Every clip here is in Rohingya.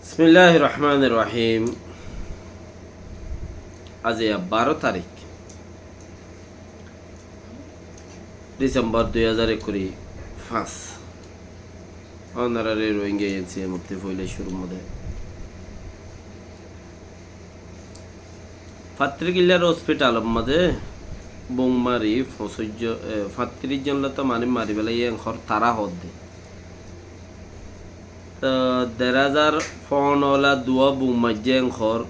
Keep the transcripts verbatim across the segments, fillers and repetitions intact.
Bismilláhir rohmánir rohím. Aijja baró tarík, Disembor dui házar ekkuri fañs. Ónorare Rohingya N C M ottu foila cúrur modé Fattirgilla hospitalor mazé bum mari foñsíc zon, e, fattiríc zon lói to manúic mari félaiye, en hoór tará hoódde. To der házar foñnolla duwá bum maijjé en hoór.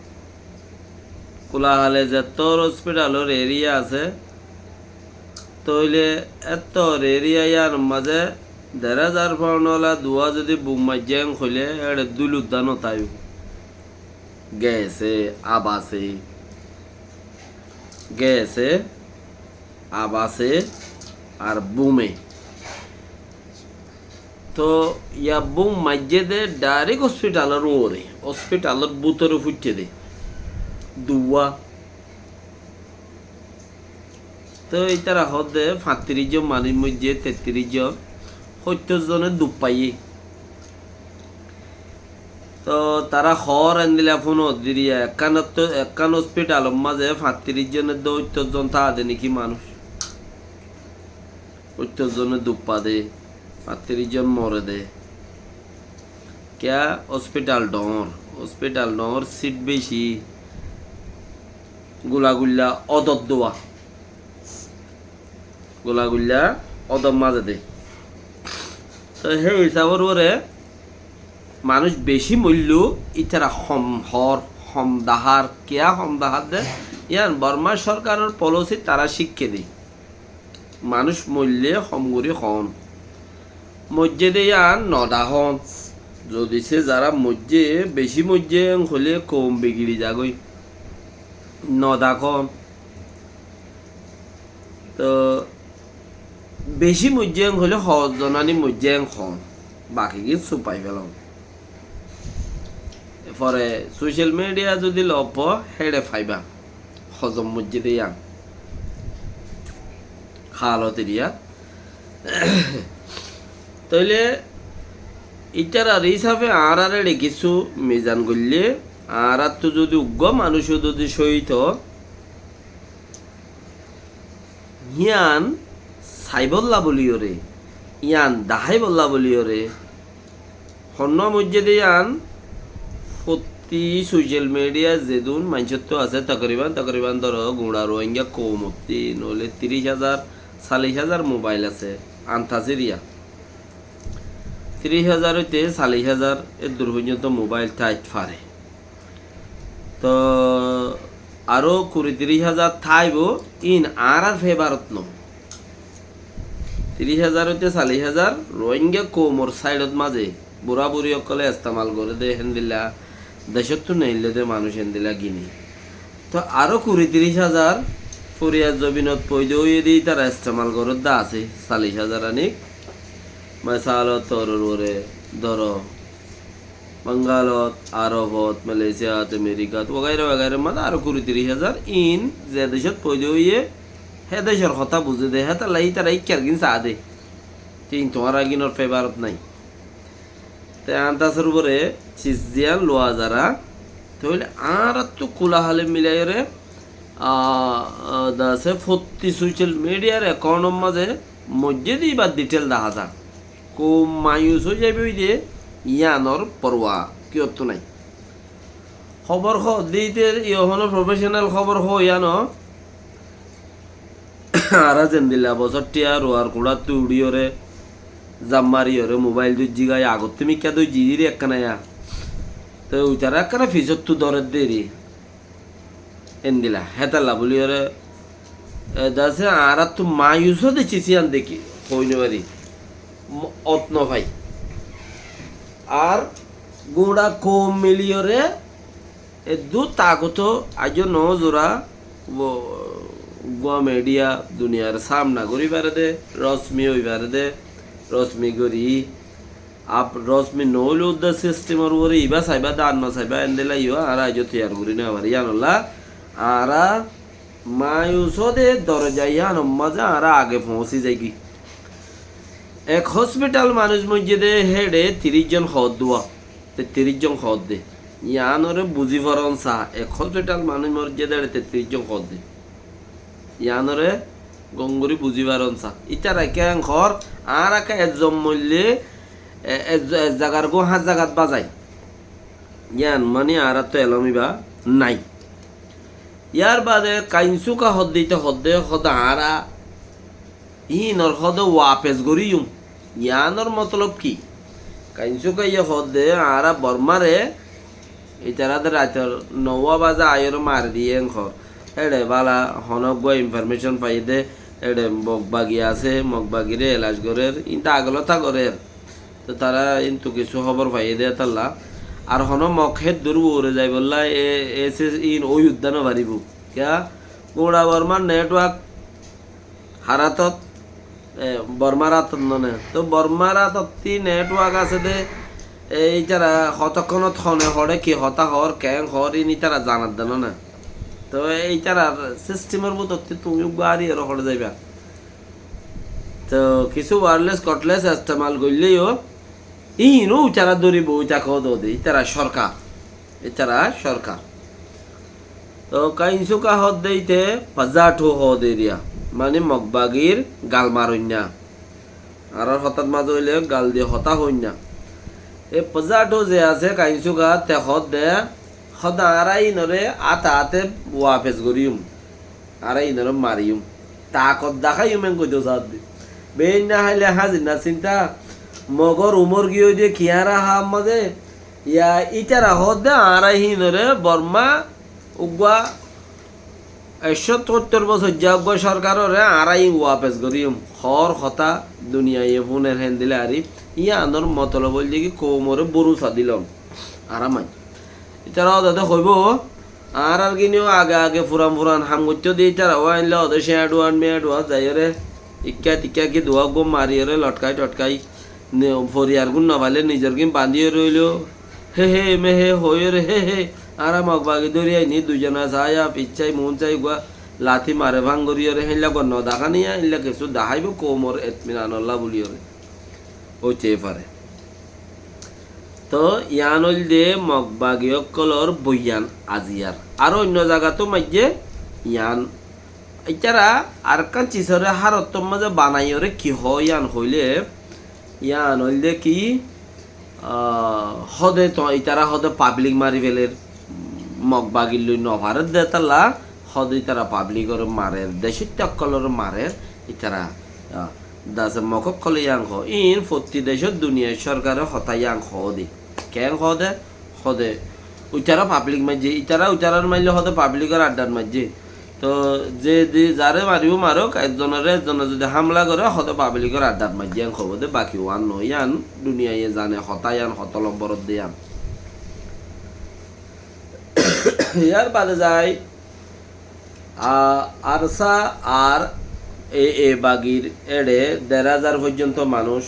Kulahale zettór hospitalor eriya asé, tóile ettór eriya yíanor mazé der házar foñnolla duwá zodi bum maijjé en hoilé, éçe dúil uddá no táibo. Geese, abase, geese, abase, ar bume. To yá bum maijjé dé dhairek hospitalor uore, hospitalor bútore fúiccé dé. Duwá. To ítara hoódde fattiríc zon manúic moijjé, tettiríc zon, hóittor zone duk faiyé. To tará hoór endilla fúnor diriya, ekkán ottu, ekkán hospitalor mazé fattiríc zon edde hóittor zon táa dé né ki manúic. Hóittor zone duk fa dé, fattiríc zon more dé. Kiyá hospital dhoóñr, hospital dhoóñr, seat beci, gulagulla ódor duwá. Gulagulla ódor mazé dé. To hé hísabor uore manúic beci moillé ítara hom hoór, hom dahár, kiyá hom dahár dé? Yían Bormá sorkaror policy tará cíkka dé. Manúic moillé hom gorí hoón. Moijjé dé yían no dahón. Zodi sé zará moijjé, beci moijjé en hoilé koum bigiri zagói. No dahón. To beci moijjé en hoilé hoór zonáni moijjé en hoón. Baki gín sufai félon. Fore social media zodi lofo héçe faiba. Hozon moijjé dé yían. Halot eriya. Tóile ítarar hísafe añárar éçe kissú mizan goillé, añárattu zodi uggúa manúic zodi cóhid ó, yían saibólla bóliyoré, yían daháibolla bóliyoré, honnúa moijjé dé yían fottí social media zedún maincóttu asé, tokoriban, tokoriban dóro, guñça Rohingya koumottú noóile tiríc házar, sallic házar mobail asé, antasiriya. Tiríc házar óite sallic házar eddur foijjonto mobail táit fare. To aró kuri tiríc házar táibo, íin añárar febarot no. Tiríc házar óite sallic házar Rohingya koumor sáidot mazé burá-buri ókkole estemal goré dé héndilla, decóttu neillé dé manúic héndilla gini. To aró kuri tiríc házar foriyar zobinot foida óiye dé ítara estemal goródde asé, sallic házar anik. Mesalot toror uore dóro, Bangalot, Arobot, Malaysiat, Amerikat, wagaira wagaira mazé aró kuri tiríc házar íin ze decót foida óiye, hé decór hotá buzé dé, hétolla ítara íkkar gín saá dé. Te íin tuáñra gínor febarot nái. Te antasor uore ciz ziyán luwa zará, tóile añárattu kulahale milaiyóre, a, a, dase fottí social mediar account or mazé moijjé dé íbar detail dahá za. Koum mayus ói zaibói dé, yíanor porwa kiyóttu nái. Hóbor hoódde íte, yó honó professional hóbor hoó yían no. Añára zendilla bosór thiañ ruar kuñçáttu uçíyoré, zam mariyóre, mobail dóijji gái, agottú mikká dóijji diri ekkán aya. Te uitará ekkán fisóttu dóredde eri. Endilla, hétalla bóliyoré, e, dase añáráttu mayus ó de ciz yían dekí, hoói no fari. Mo-, ot no fai. Ar guñça koum miliyoré, eddúr tagot aijjó no zura, uggúa media duniyar sámna gorí fare dé, rosmi ói fare dé, rosmi gorí, Ap-, rosmi no óile uddá sistemor uore ibá saiba, dán no saiba, endilla yó añára aijjó toiyar gorí no fari. Yíanolla añára mayus ó de doroja yíanor mazé añára age foóñsi zaigói. Ek hospital manúic moijjé dé héçe tiríc zon hoódduwa. Tettiríc zon hoódde. Yiánoré buzí faron sa, ek hospital manúic moijjé dé, tettiríc zon hoódde. Yiánoré gom gorí buzí faron sa. Ítara keén hoór, añára ekká ezzon moillé, e-, ez-, ez zagar gún háñt zagat bazai. Yián mani añáráttu elóm íba nái. Yárbaade Kainsuka hoódde íte hoódde, hoódde añára híinor hoódde wapes goríyum. Yiánor motolob ki? Kainsuka ye hoódde añára Bormáre, ítará de raitor nouwá bazá aiyóre mari diyé en hoór. Éçe bála honó uggúa informécon faiyé dé, éçe Mokbagi asé, Mokbagiré elac gorér, ínta agolóta gorér. Te tará íntu kissú hóbor faiyé dé tálla. Ar honó Mok héddur uore zaibollá e, e se íin ói uddá nofaribóu. Kiyá? Gura Bormár network har átot, e, Bormár átot none. Toóu Bormár átottí network asé dé, e, ítara hotókkonót hone hoçé ki hotá hoór, keén hoór, íin ítara zanat dé none. Toóu e ítarar sistemor bútottí tuñí uggúa ári eró hoçé zaiba. Toóu kissú wireless, cordless estemal goillé yó, íin ó ítara dóri boói táke dé, ítara sorkar. Ítara sorkar. Toóu Kainsuka hoódde íte Pazathó hoódde eriya, mani Mokbagir gal maroinna. Añárár hotát mazé óile gal di hotá hoóinna. E Pazathó ze asé Kainsuka, te hoódde, hoódde añára íinoré áte áte wapes goríyum. Añára íinoré mariyum. Takot daháiyum en goidó saádde. Beéinna háile házir na sinta, Mogór umór giyói dé kiyára háam mazé, ya ítara hoódde añára híinoré Bormá uggúa ekcót sóttor bosóijja uggúa sorkaróre añára íin wapes goríyum. Hoór hotá duniyaye fúner héndilla arí. Yíanor motolob óilde ki koumoré bórusa dilon. Añára main. Ítara ódade hoibóu, añárár gín yó age age furan furan ham goittó dé ítara ó ainle óde céñçuan méñçuan zaiyóre ikká tikká ki duwá uggúa mariyóre lotkai totkai ne, foriyar gún nofaile nizor gín bandíyóre óileó hé hé mé hé hoiyóre hé hé añára Mokbagi dóri aini duizona saáya ficcái muúncái uggúa lati mare fán goríyóre héilla uggúa nodahániya, héilla kessú daháibou koumor etminanollá buliyóre. Óite fare. Toóu yián óilde Mokbagi ókkolór boiyan aziyar. Aró oinno zagató maijjé yián. Ítara arekkán cisóre hárottór mazé banaiyóre ki hoó yián hoilé, yián óilde ki, ah, hóde toóu ítara hóde pablik mari feler, Mokbagillói nofarer dé tálla, hóde ítara pablikóre marer, decóitta ókkolóre marer, ítara, ah, dase Mok ókkolé yián hoó. Íin fottí decót duniyair sorkare hotá yián hoó dé. Keén hoó dé? Hóde uitará pablik maijjé, ítara uitarár maille hóde pablikór addhat maijjé. Toóu ze di zaré maribóu marok, ezzonoré ezzone zodi hámla goré, hóde pablikór addhat maijjé en hoibóu dé, baki uán noó. Yián duniyaye zane, hotá yián hotó lomborot dé yián. Yárbaade zai, a, ARSA ar e, e bagir éçe der házar foijjonto manúic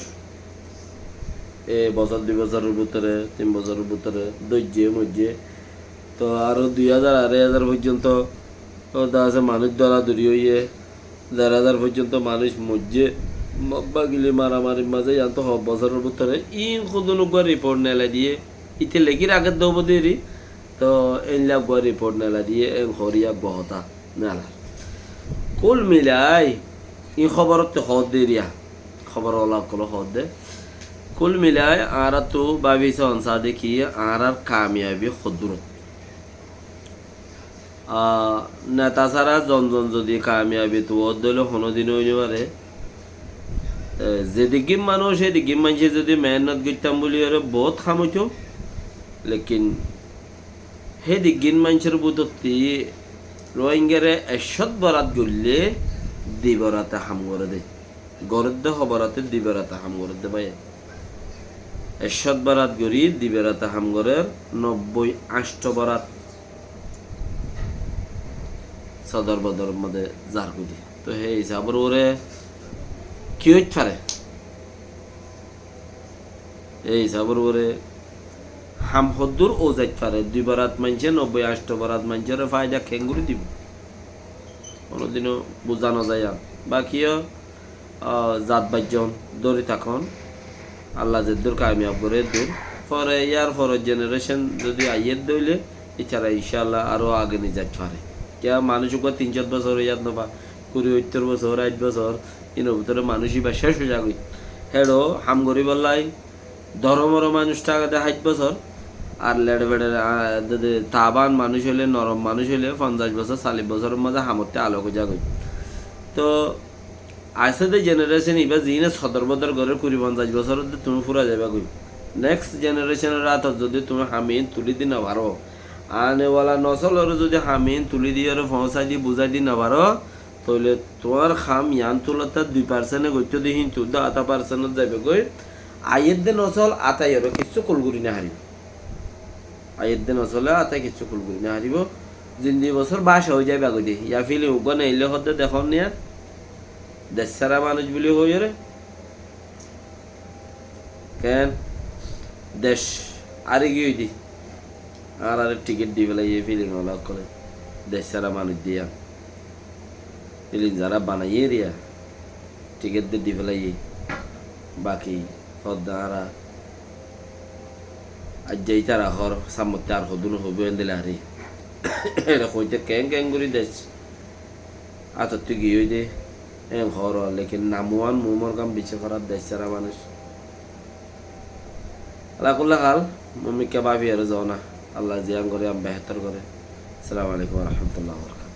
e bosór, dui bosóror bútore, tin bosóror bútore dóijje, moijje. Toóu aró dui házar, arai házar foijjonto, ó, dase manúic dóradóri óiye, der házar foijjonto manúic moijje, Mokbagillói maramarir mazé, yián toóu hoó bosóror bútore, íin hodún uggúa riport nelai diyé, íte lekír agedde óibo deri, toóu éilla uggúa riport nelai diyé, en hoóri uggúa hotá nelar. Kúl milai, íin hóborottú hoódde eriya, hóbor ola ókkolé hoódde. Kúl milai añáráttu báfi soón saá dé ki, añárár kamiyabi hoddúrot. Ah, neta sára zon zon zodi kamiyabi tuwódde óile honódin ói nofare. E, ze diggín manúic, hé diggín maincé zodi meénnot goittám buliyóre boóut ham óitou. Lekin hé diggín maincór bútottí Ruáingaré ekcót borat goillé di borate ham goré dé. Gorédde hó boraté di berata ham gorédde báiye. Ekcót berat gorí di berata ham gorér, nobboi ancto berat sodor bodor modé zar gorí. Tói hé hísabor uore ki óit fare? Hé hísabor uore ham hoddúr ózait fare? Dui berat maincé, nobboi ancto berat maincóre faida keéngorí dibou? Honódinó buzá nozai ar. Bakiyó, ah, zat baijjon dóri tákon. Allah zeddúr kamiyab goré eddúr. Fore, yar fore generation zodi aiyér de óile, itará incálla aró age nizai fare. Kiyá manúic uggwá tin cót bosór óiyat no fa, kuri óittor bosór, áit bosór, inor bútore manúic iba céc ói zagói. Héço ham goríbolla dóromor manúic táke de háit bosór, ar leçe beçe, a, de, de, taban manúic óile, norom manúic óile, fonzaic bosór, sallic bosóror mazé hamottú alok ói zagói. To, asé de generation iba ziíne sodor bodor gorér kuri fonzaic bosór de tuñí fura zaiba goi. Next generation or átot zodi tuñí ham iín tulí di no faró, ane wala nosolore zodi ham iín tulí diyore foóñsai di buzái di no faró, tóile tuáñr ham yián tulottá dui percent e goittó de híntu de ata percent ot zaiba goi. Aiyér de nosol ataiyore kissú kul gorí no faribó. Aiyér de nosole ata kissú kul gorí no faribó. Zindigi bosór báca ói zaiba goi de. Yá feeling uggwá neille hoó de dekón niya. Dec sára manúic buli hoiyóre. Ken? Dec ári giyói de. Añárare ticket di félaiye feeling ola ókkole. Dec sára manúic de yián. Feeling zará banaiyé eriya. Ticket de di félaiye. Baki hoó de añára aijja itará hoór, sámmottú ar hodún hoibó endilla ar. Ere hoité keén keén gorí dec átottú giyói de, en hoór, lekin nam uán mumor gán bicí hóraf dec sára manúic. Ala kulli hal, mumikká báfi ere zoó na. Allah ziyán goré, yián behétor goré. Assalamu alaikum wa rahmatullahi wa barakatuhu.